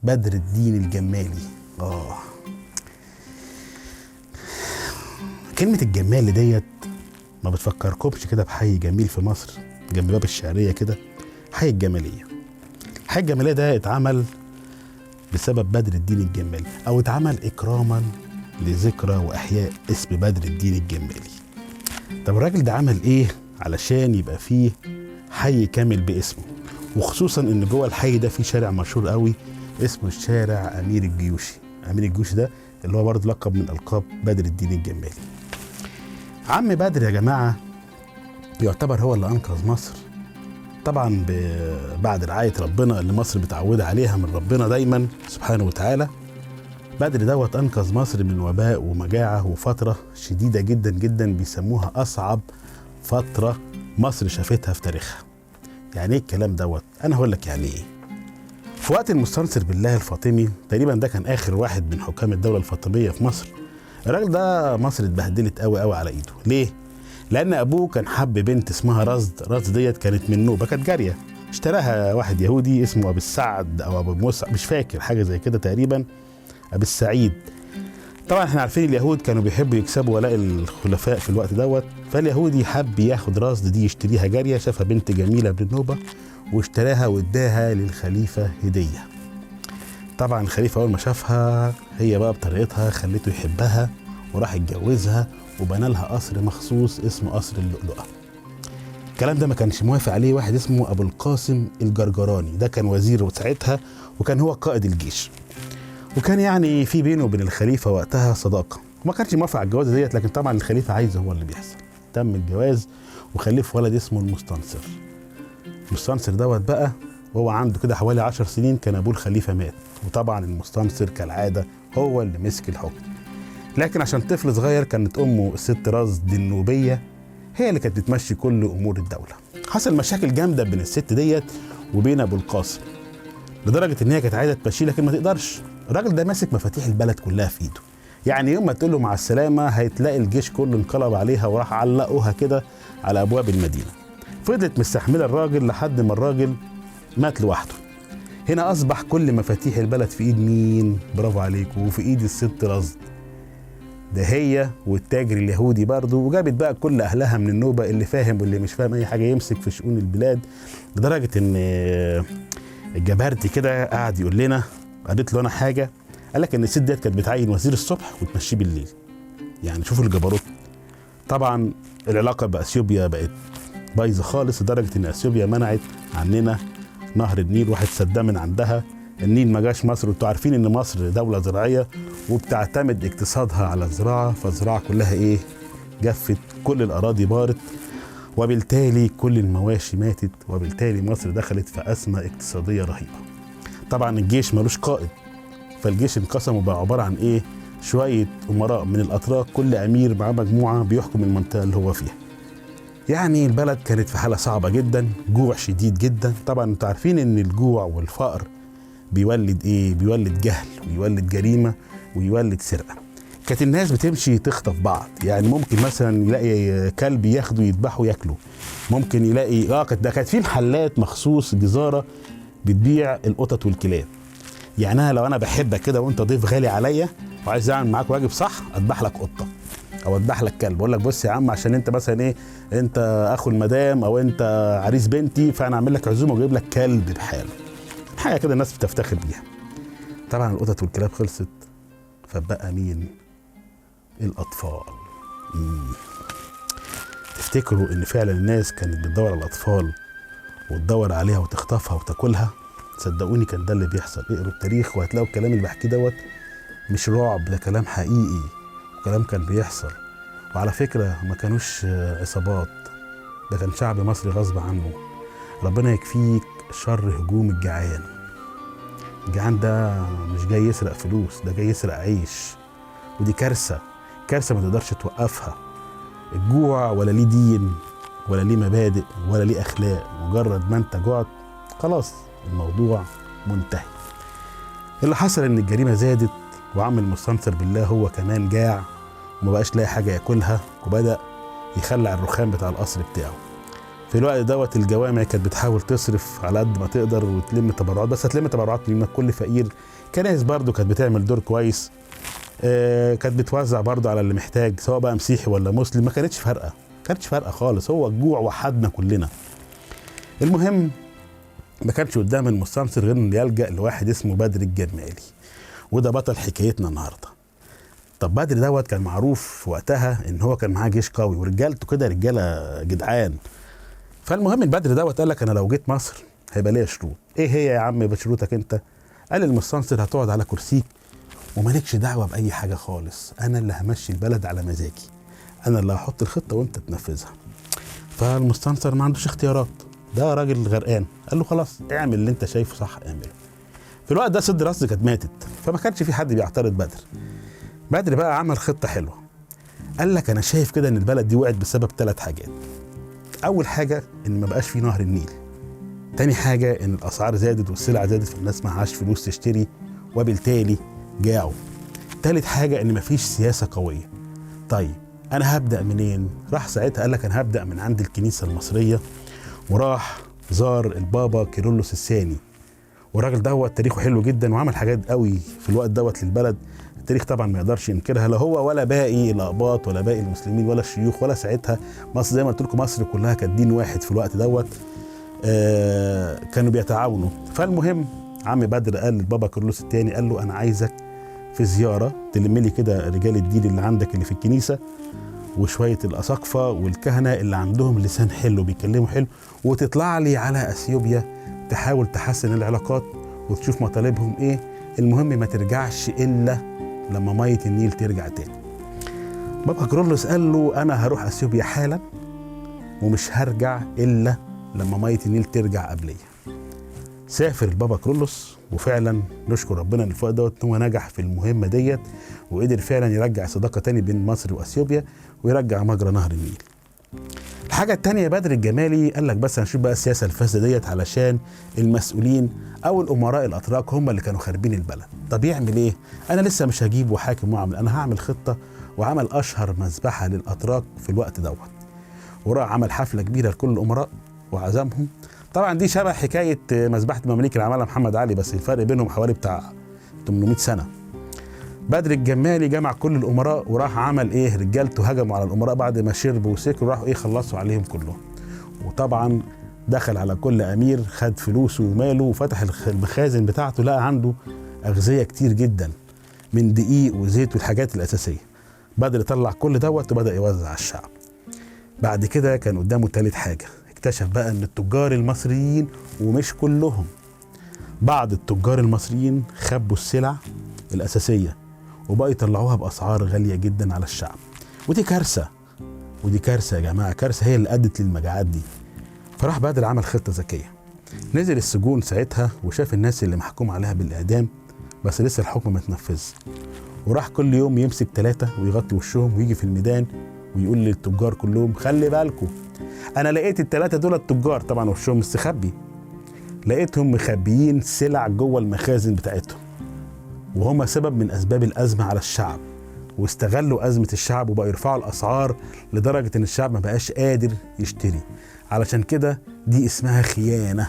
بدر الدين الجمالي. كلمة الجمالي ديت ما بتفكركمش كده بحي جميل في مصر جنب باب الشعرية كده، حي الجمالية. حي الجمالية ده اتعمل بسبب بدر الدين الجمالي، أو اتعمل إكراما لذكرى وإحياء اسم بدر الدين الجمالي. طب الراجل ده عمل إيه علشان يبقى فيه حي كامل باسمه؟ وخصوصا إن جوه الحي ده فيه شارع مشهور قوي اسمه الشارع أمير الجيوشي. أمير الجيوشي ده اللي هو برضه لقب من ألقاب بدر الدين الجمالي. عم بدر يا جماعة يعتبر هو اللي أنقذ مصر، طبعا بعد رعاية ربنا اللي مصر متعودة عليها من ربنا دايما سبحانه وتعالى. بدر دوت أنقذ مصر من وباء ومجاعة وفترة شديدة جدا جدا بيسموها أصعب فترة مصر شافتها في تاريخها. يعني ايه الكلام دوت؟ أنا هقول لك يعني ايه. في وقت المستنصر بالله الفاطمي، تقريبا ده كان آخر واحد من حكام الدولة الفاطمية في مصر. الراجل ده مصر اتبهدلت قوي قوي على ايده. ليه؟ لأن أبوه كان حب بنت اسمها رصد. رصد ديت كانت من نوبة، كانت جارية، اشتراها واحد يهودي اسمه أبو السعد أو أبو موسى، مش فاكر، حاجة زي كده تقريبا، أبو السعيد. طبعا احنا عارفين اليهود كانوا بيحبوا يكسبوا ولاء الخلفاء في الوقت دوت، فاليهودي حب ياخد رصد دي يشتريها جارية، شافها بنت جميلة من النوبة واشتراها واداها للخليفة هدية. طبعا الخليفة أول ما شافها هي بقى بطريقتها خليته يحبها وراح يتجوزها وبنى لها قصر مخصوص اسمه قصر اللؤلؤة. الكلام ده ما كانش موافق عليه واحد اسمه أبو القاسم الجرجراني، ده كان وزير ساعتها وكان هو قائد الجيش، وكان يعني في بينه وبين الخليفة وقتها صداقة، وما كانش موافق على الجواز ديت، لكن طبعا الخليفة عايزه هو اللي بيحصل. تم الجواز وخلف ولد اسمه المستنصر. المستنصر دوت بقى وهو عنده كده حوالي 10 سنين كان أبوه الخليفة مات، وطبعا المستنصر كالعادة هو اللي مسك الحكم. لكن عشان طفل صغير كانت أمه الست رصد النوبية هي اللي كانت بتمشي كل أمور الدولة. حصل مشاكل جامدة بين الست ديت وبين أبو القاسم، لدرجة إن هي كانت عايزة تمشيه لكن ما تقدرش. الراجل ده ماسك مفاتيح البلد كلها في إيده، يعني يوم ما تقول له مع السلامة هيتلاقي الجيش كله انقلب عليها وراح علقوها كده على أبواب المدينة. فضلت مستحملة الراجل لحد ما الراجل مات لوحده. هنا أصبح كل مفاتيح البلد في إيد مين؟ برافو عليكم، وفي إيد الست رصد. ده هي والتاجر اليهودي برضه، وجابت بقى كل أهلها من النوبة اللي فاهم واللي مش فاهم أي حاجة يمسك في شؤون البلاد، لدرجة إن الجبرتي كده قعد يقول لنا، قالت له أنا حاجة، قال لك إن الست ديت كانت بتعين وزير الصبح وتمشيه بالليل. يعني شوفوا الجبروت. طبعا العلاقة بأثيوبيا بقت بايظة خالص، لدرجة إن أثيوبيا منعت عننا نهر النيل، واحد سداه من عندها، النيل ما جاش مصر. وانتوا عارفين ان مصر دولة زراعية وبتعتمد اقتصادها على الزراعة، فالزراعة كلها ايه؟ جفت، كل الأراضي بارت، وبالتالي كل المواشي ماتت، وبالتالي مصر دخلت في أزمة اقتصادية رهيبة. طبعا الجيش ملوش قائد، فالجيش انقسم وبقى عبارة عن ايه؟ شوية أمراء من الأتراك، كل أمير معاه مجموعة بيحكم المنطقة اللي هو فيها. يعني البلد كانت في حالة صعبة جدا، جوع شديد جدا. طبعا انتوا عارفين ان الجوع والفقر بيولد ايه؟ بيولد جهل، ويولد جريمة، ويولد سرقة. كانت الناس بتمشي تخطف بعض، يعني ممكن مثلا يلاقي كلب ياخده يذبحه ياكله، ممكن يلاقي ده كانت في محلات مخصوص جزارة بتبيع القطط والكلاب. يعني انا لو انا بحبك كده وانت ضيف غالي عليا وعايز اعمل معاك واجب صح، اذبح لك قطة او اذبح لك كلب، اقول لك بص يا عم عشان انت مثلا ايه، انت اخو المدام او انت عريس بنتي، فانا اعمل لك عزومة واجيب لك كلب بحاله، حاجة كده الناس بتفتخر بيها. طبعا القطط والكلاب خلصت، فبقى مين؟ الاطفال. تفتكروا ان فعلا الناس كانت بتدور على الاطفال وتدور عليها وتخطفها وتاكلها؟ صدقوني كان ده اللي بيحصل. اقروا التاريخ وهتلاقوا الكلام اللي بحكيه دوت مش رعب، ده كلام حقيقي وكلام كان بيحصل. وعلى فكرة ما كانوش عصابات، ده كان شعب مصري غصب عنه. ربنا يكفيك شر هجوم الجعان. الجعان ده مش جاي يسرق فلوس، ده جاي يسرق عيش، ودي كارثة، كارثة ما تقدرش توقفها. الجوع ولا ليه دين ولا ليه مبادئ ولا ليه أخلاق، مجرد ما انت جعت خلاص الموضوع منتهي. اللي حصل ان الجريمة زادت، وعم المستنصر بالله هو كمان جاع وما بقاش لاقي حاجة ياكلها، وبدأ يخلع الرخام بتاع القصر بتاعه. في الوقت دوت الجوامع كانت بتحاول تصرف على قد ما تقدر وتلم تبرعات، بس هتلم تبرعات من كل فقير. كنائس برضو كانت بتعمل دور كويس، كانت بتوزع برضو على اللي محتاج سواء بقى مسيحي ولا مسلم، ما كانتش فارقه، ما كانتش فارقه خالص، هو الجوع وحدنا كلنا. المهم ما كانش قدام المستنصر غير انه يلجأ لواحد اسمه بدر الجمالي، وده بطل حكايتنا النهارده. طب بدر دوت كان معروف وقتها ان هو كان معاه جيش قوي ورجالته كده رجاله جدعان. فالمهم البدر دوت قال لك انا لو جيت مصر هيبقى ليا شروط. ايه هي يا عم بشروطك انت؟ قال المستنصر هتقعد على كرسيك ومالكش دعوه باي حاجة خالص، انا اللي همشي البلد على مزاجي، انا اللي هحط الخطة وانت تنفذها. فالمستنصر ما عندوش اختيارات، ده راجل غرقان، قال له خلاص اعمل اللي انت شايفه صح اعمله. في الوقت ده سد راس كانت ماتت، فما كانش في حد بيعترض بدر. بدر بقى عمل خطه حلوة، قال لك انا شايف كده ان البلد دي وقعت بسبب 3 حاجات. اول حاجة ان ما بقاش في نهر النيل، تاني حاجة ان الاسعار زادت والسلع زادت فالناس معهاش فلوس تشتري وبالتالي جاعوا، تالت حاجة ان مفيش سياسة قوية. طيب انا هبدا منين؟ راح ساعتها قال لك انا هبدا من عند الكنيسة المصرية، وراح زار البابا كيرلس الثاني، والراجل دوت تاريخه حلو جدا وعمل حاجات قوي في الوقت دوت للبلد، التاريخ طبعا ما يقدرش ينكرها، لا هو ولا باقي الاقباط ولا باقي المسلمين ولا الشيوخ ولا ساعتها مصر، زي ما قلت لكم مصر كلها كانت دين واحد في الوقت دوت، كانوا بيتعاونوا. فالمهم عم بدر قال للبابا كيرلس الثاني، قال له انا عايزك في زيارة تلم لي كده رجال الدين اللي عندك اللي في الكنيسة وشوية الاساقفه والكهنة اللي عندهم لسان حلو بيتكلموا حلو، وتطلع لي على اثيوبيا تحاول تحسن العلاقات وتشوف مطالبهم ايه، المهم ما ترجعش الا لما مية النيل ترجع تاني. بابا كيرلس قال له انا هروح اثيوبيا حالا ومش هرجع الا لما مية النيل ترجع قبليه. سافر البابا كيرلس، وفعلا نشكر ربنا ان الفوق دوت هو نجح في المهمة ديت وقدر فعلا يرجع صداقه تاني بين مصر واثيوبيا ويرجع مجرى نهر النيل. الحاجة التانية بدر الجمالي قال لك بس هنشوف بقى السياسة الفاسدة ديت علشان المسؤولين او الامراء الاتراك هم اللي كانوا خاربين البلد. طب يعمل ايه؟ انا لسه مش هجيب وحاكم واعمل، انا هعمل خطه، وعمل اشهر مذبحه للاتراك في الوقت دوت، وراح عمل حفلة كبيرة لكل الامراء وعزمهم. طبعا دي شبه حكاية مذبحه المماليك اللي عملها محمد علي، بس الفرق بينهم حوالي بتاع 800 سنة. بدر الجمالي جمع كل الامراء وراح عمل ايه؟ رجالته هجموا على الامراء بعد ما شربوا وسكروا، راحوا ايه خلصوا عليهم كلهم. وطبعا دخل على كل امير خد فلوسه وماله وفتح المخازن بتاعته، لقى عنده اغذيه كتير جدا من دقيق وزيت والحاجات الاساسية. بدر طلع كل دوت وبدا يوزع على الشعب. بعد كده كان قدامه تالت حاجة، اكتشف بقى ان التجار المصريين، ومش كلهم، بعض التجار المصريين خبوا السلع الاساسية وبقى يطلعوها باسعار غالية جدا على الشعب. ودي كارثة، ودي كارثة يا جماعة، كارثة هي اللي ادت للمجاعات دي. فراح بدر عمل خطه ذكية، نزل السجون ساعتها وشاف الناس اللي محكوم عليها بالاعدام بس لسه الحكم ما اتنفذش، وراح كل يوم يمسك 3 ويغطي وشهم ويجي في الميدان ويقول للتجار كلهم خلي بالكم انا لقيت ال3 دول التجار، طبعا وشهم مستخبي، لقيتهم مخبيين سلع جوه المخازن بتاعتهم، وهما سبب من اسباب الازمة على الشعب، واستغلوا ازمة الشعب وبقوا يرفعوا الاسعار لدرجة ان الشعب ما بقاش قادر يشتري. علشان كده دي اسمها خيانة،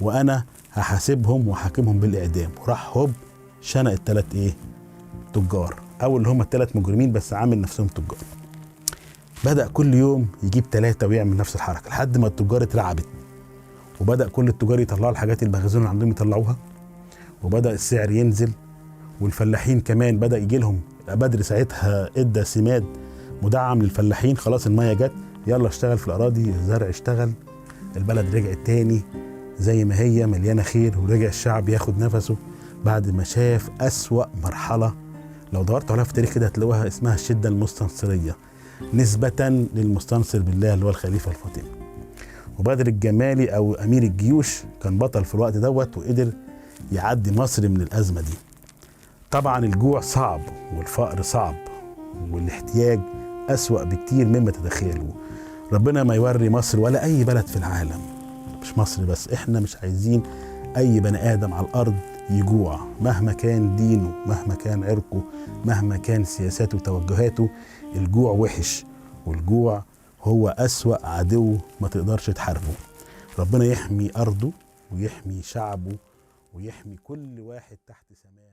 وانا هحاسبهم وحاكمهم بالاعدام. وراح هوب شنق ال3 ايه تجار، او اللي هم ال3 مجرمين بس عامل نفسهم تجار. بدأ كل يوم يجيب 3 ويعمل نفس الحركة لحد ما التجار اترعبت، وبدأ كل التجار يطلعوا الحاجات المخزون اللي عندهم يطلعوها، وبدأ السعر ينزل، والفلاحين كمان بدأ يجي لهم. بدر ساعتها ادى سماد مدعم للفلاحين، خلاص المية جت، يلا اشتغل في الأراضي، الزرع اشتغل، البلد رجعت تاني زي ما هي مليانة خير، ورجع الشعب ياخد نفسه بعد ما شاف أسوأ مرحلة لو دورت عليها في التاريخ كده هتلاقوها اسمها الشدة المستنصرية، نسبة للمستنصر بالله اللي هو الخليفة الفاطمي. وبدر الجمالي أو أمير الجيوش كان بطل في الوقت دوت وقدر يعدي مصر من الأزمة دي. طبعا الجوع صعب والفقر صعب والاحتياج أسوأ بكتير مما تتخيلوه. ربنا ما يوري مصر ولا أي بلد في العالم، مش مصر بس، إحنا مش عايزين أي بني آدم على الأرض يجوع مهما كان دينه، مهما كان عرقه، مهما كان سياساته وتوجهاته. الجوع وحش، والجوع هو أسوأ عدو ما تقدرش تحاربه. ربنا يحمي أرضه ويحمي شعبه ويحمي كل واحد تحت سماه.